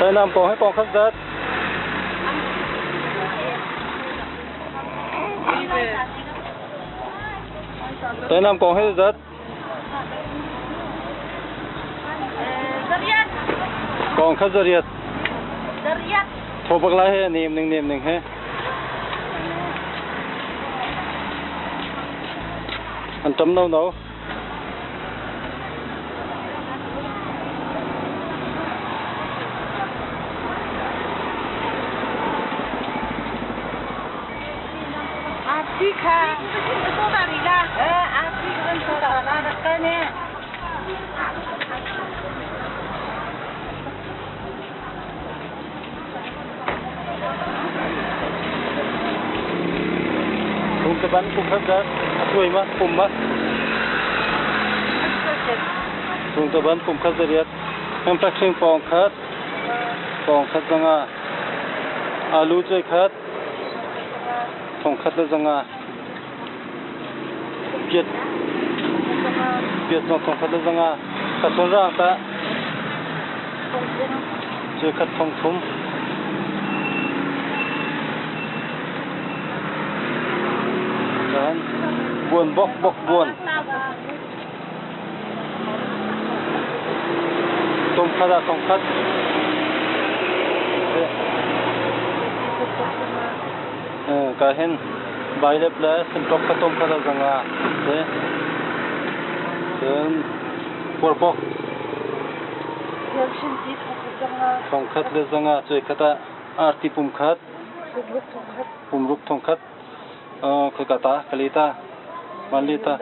Tainam pawng he pawng khat zat. Tainam kong he zat. Kong khat zariat. Tho bak lai he nem ning nem ning he. An tam no no. Ban kum khat zat a tuai ma pum ma Tung ta ban kum khat zariat Heng tak thing pawng khat pawng khat zanga alu choi khat thong khat le zanga piat piat zong thong khat le zanga ka son rang ta choi khat thong thum Cun buan bok bok buan. Tom khat ah tom khat. Ka hin bailep le sintok kha tom khat ah zanga te. Cun puarpok. Thong khat le zanga cui khat ah arti pum khat. Pumruk thong khat. Khoi ta kali ta manli ta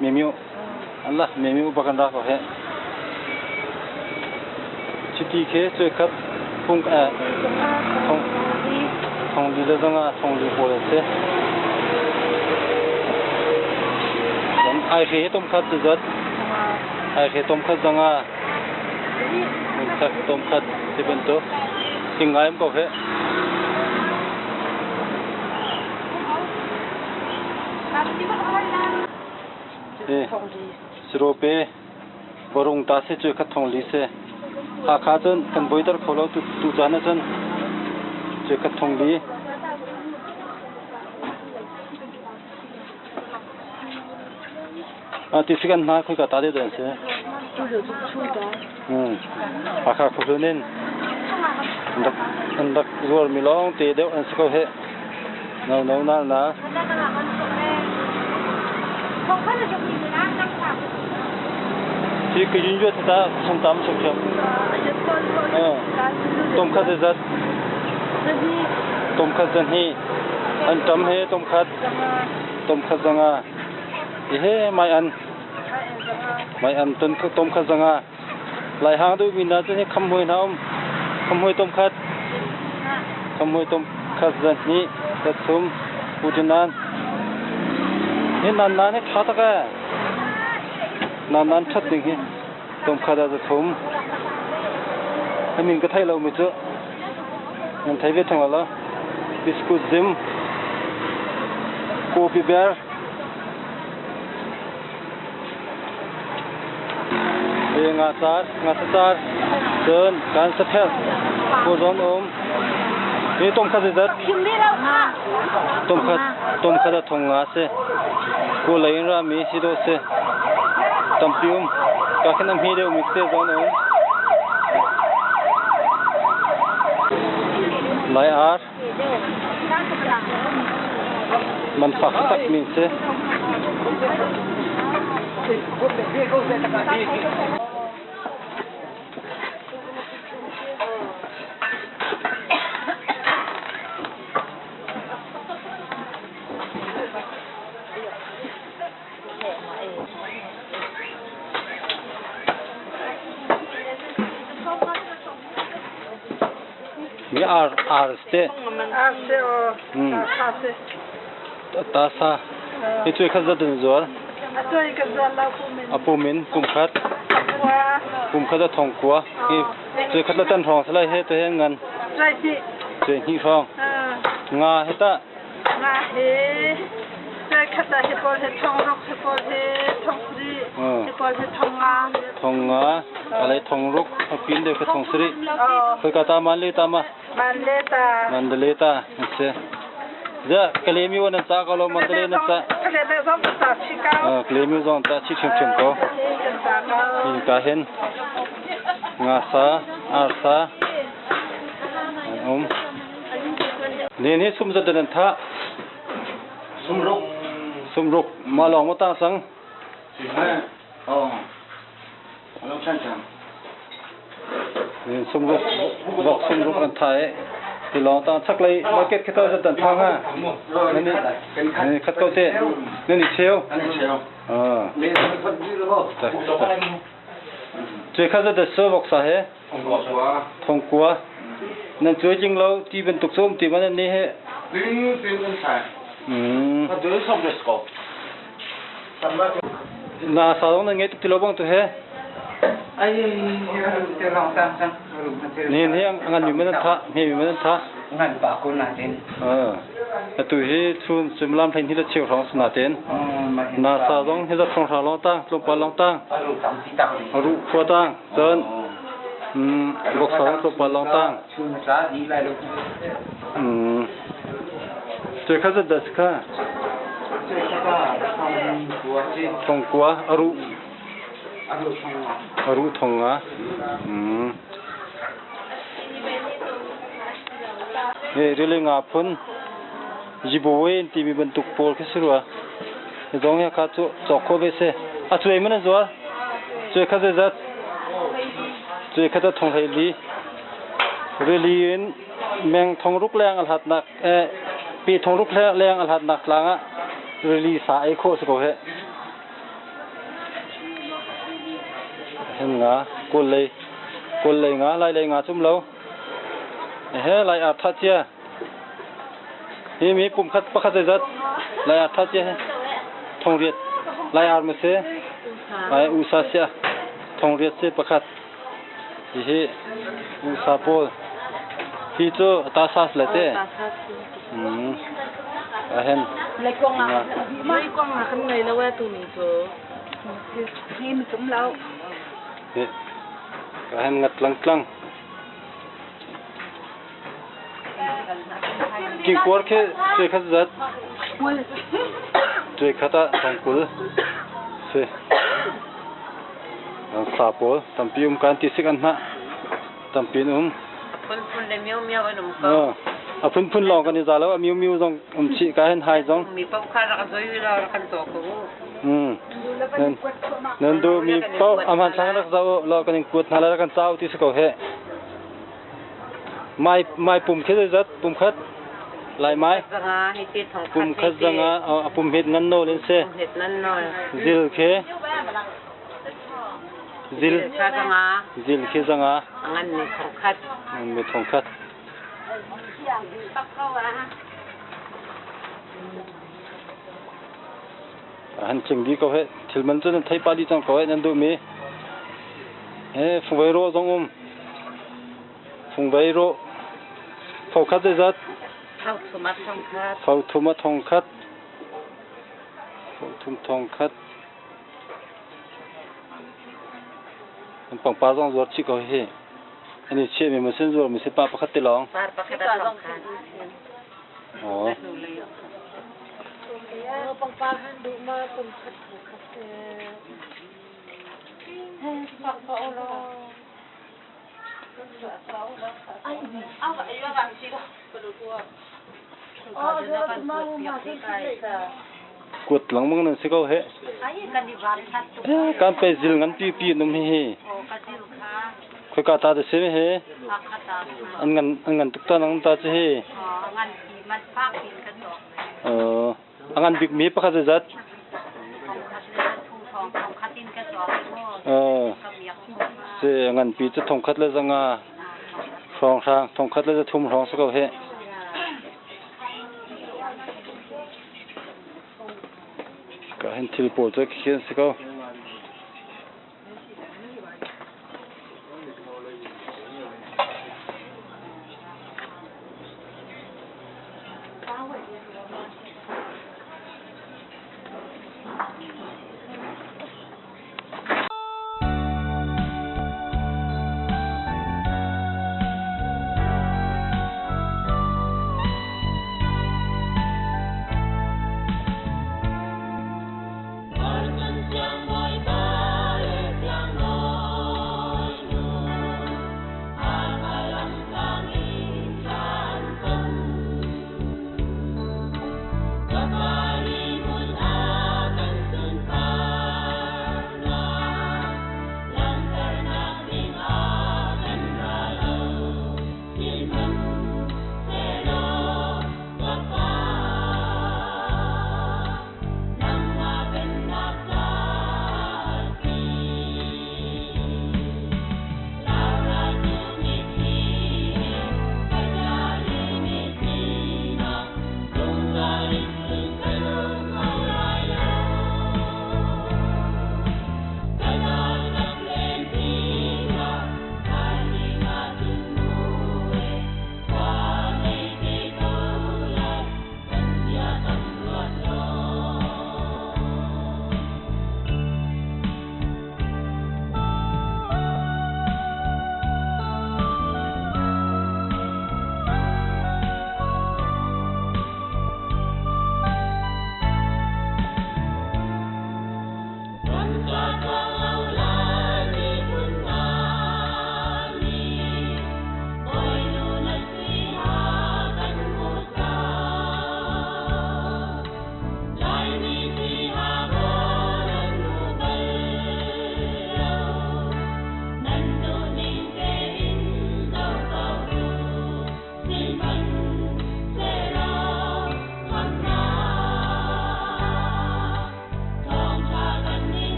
memiu Allah memiu bakan ra ko he chiti khe choi khat pung a thong thong li le zanga thong li pol se ai khe tom khat zat ai khe tom khat zanga khat tom khat ti bantuk hingai ko he Sirope varung ta se cu khat thong li se Hakha cun kan boiter kho lo tu caan ah cun cu khat thong li Ti si kan hna khoika ta deuh dah an si? Hakha khuahlun in an rak zuarmi lawng te deuh an si ko hih. No no na na. Hi ka yun yuat ta sung tam sung thiam. Tom khat zat. Tom khat zan hi. An tam he tom khat. Tom khat zanga. Ehe mai an mai an ton tom khat zanga lai hang du mi na chu hi kham hoi na um kham hoi tom khat kham hoi tom khat zan ni ta thum pu nan ni nan nan he tha tak e nan nan that ding hi tom khat a thum min ka thai lo mi chu nan thai ve thang la biscuit zim kopi bear Nga car, nga car, cun kan saphel, pawzawn um. Hi tom khat zat. Tom khat, tom khat a thong nga si. Ko lei in ra mi si do si. Tampi um. Ka khin am hi deuh mi te zawn um. Lai ar. Man fak tak mi si. Mi ar ar ste. Ar se o. Ta se. Ta sa. Hi cui khat zat in zuar. A cui ka zuar lo pumin. A pumin kum khat. Kum khat a thong kua. Hi cui khat la tan hrawng salai he to he ngan. Cui hi. Cui hi hrawng. Nga he ta. Nga he. Cuai khat ah hi pawl hi thong ruk, hi pawl hi thong sarih, hi pawl hi thong nga. Thong nga, alai thong ruk, a pin deuh kha thong sarih. Khoi ka ta man le ta ma? Mandalay ta. Mandalay ta, an si. Ja, Kalemi wan an ca ko lo Mandalay nan ca. Kalemi zong ka ca chih ko. Kalemi zong ca chih ṭhiamṭhiam ko. Hi ka hin nga sa, ar sa, an um. Nen hi sum zat dan tha. Sumruk. Sumruk ma lawng ma ta sang. Oh. Long chan chan. Sumruk vok sumruk an tha e. Ti lawng tang chak lei market khi to zat dan tha nga. Nani nani khat ko te. Nani cheu. Nani cheu. Ah. Cui kha zat da so vok sa he. Thong kua. Nan cuai jing lo ti bantuk cu um ti ma nan ni he. Na sa dong nan ngei tuk ti lo bang tu he. Nin hi ngan mi man tha, hme mi man tha. Ngan pa ko na tin. Atu hi chun suimilam hlei hnih le cheu hrawng si natein na sa zong hi zat hrawng hra lawng tang tlawmpal lawng tang a ruh khua tang cun voksa zong tlawmpal lawng tang cuai kha zat dah si kha thong kua a ruh a ruh thong nga Rili nga phun Zibawe an timi bantuk pawl khi si rua. Zong hi kha cu cawk khawh ve si. A cuai man an zuar. Cuai kha zeizat? Cuai kha cu thong hlei li. Rili in meng thong ruk leng a hlatnak pe thong ruk leng a hlatnak tlang ah rili sa ei khawh si ko he. Hen nga kawl lei kawl lei nga lai lei nga cum lo. Ehe lai ar tha cia. Hi mi pum khat pakhat zeizat lai ar tha cia he. Thong riat lai ar ma si. Ai usa sia. Thong riat si pakhat. Hi hi usa pawl. Hi cu ta sas le te. Ahen. Lai kuang ah lai kuang ah kan ngei lo eh tu ni cu. Hi mi tum lo. Ahen ngat tlang tlang. Kingkuar khi cui khat zat. Cui khat ah thongkul si. Sa pawl tampi um kan ti sik an hna. Tampi an um. Phunphun le miu miu an um ko. A phunphun lawng kan i za lo. A miu miu zong um chih ka hen hai zong. Mi paoh kha rak zoi law rak kan tuah ko. Nan duh mi paoh a hmanthlak rak zoh law kan in kuat hna lai kan cau ti si ko he. Mai mai pum khi zat pum khat lai mai pum khat zanga a pum het ngan nawl in se zil khi zil zil khi zanga ngan mi thong khat ngan mi thong khat Han ching dih ko he thil man cu nan thei pah dih cang ko he nan duhmi he fungvei rawh zong um fungvei rawh fo khat zeizat fo thum a thong khat fo thum thong khat an pangpar zong zuar chih ko hi ani chiahmi masin zuar mi si pa pakhat te lawng par pakhat a thong khat Oh. Pangpar han duh ma kum khat khat Kuat lengmang nan si ko he. Kan pe zil ngan pi pi num hi hi. Khoi ka ta te si he. An ngan an ngan tuk ta nang ta chi hi. A ngan bik mi pakhat zeizat? Si a ngan pi cu thongkhat le zanga hrawng hrang thongkhat le zathum hrawng si ko he. Ka hin thil pawl cu khi an si ko.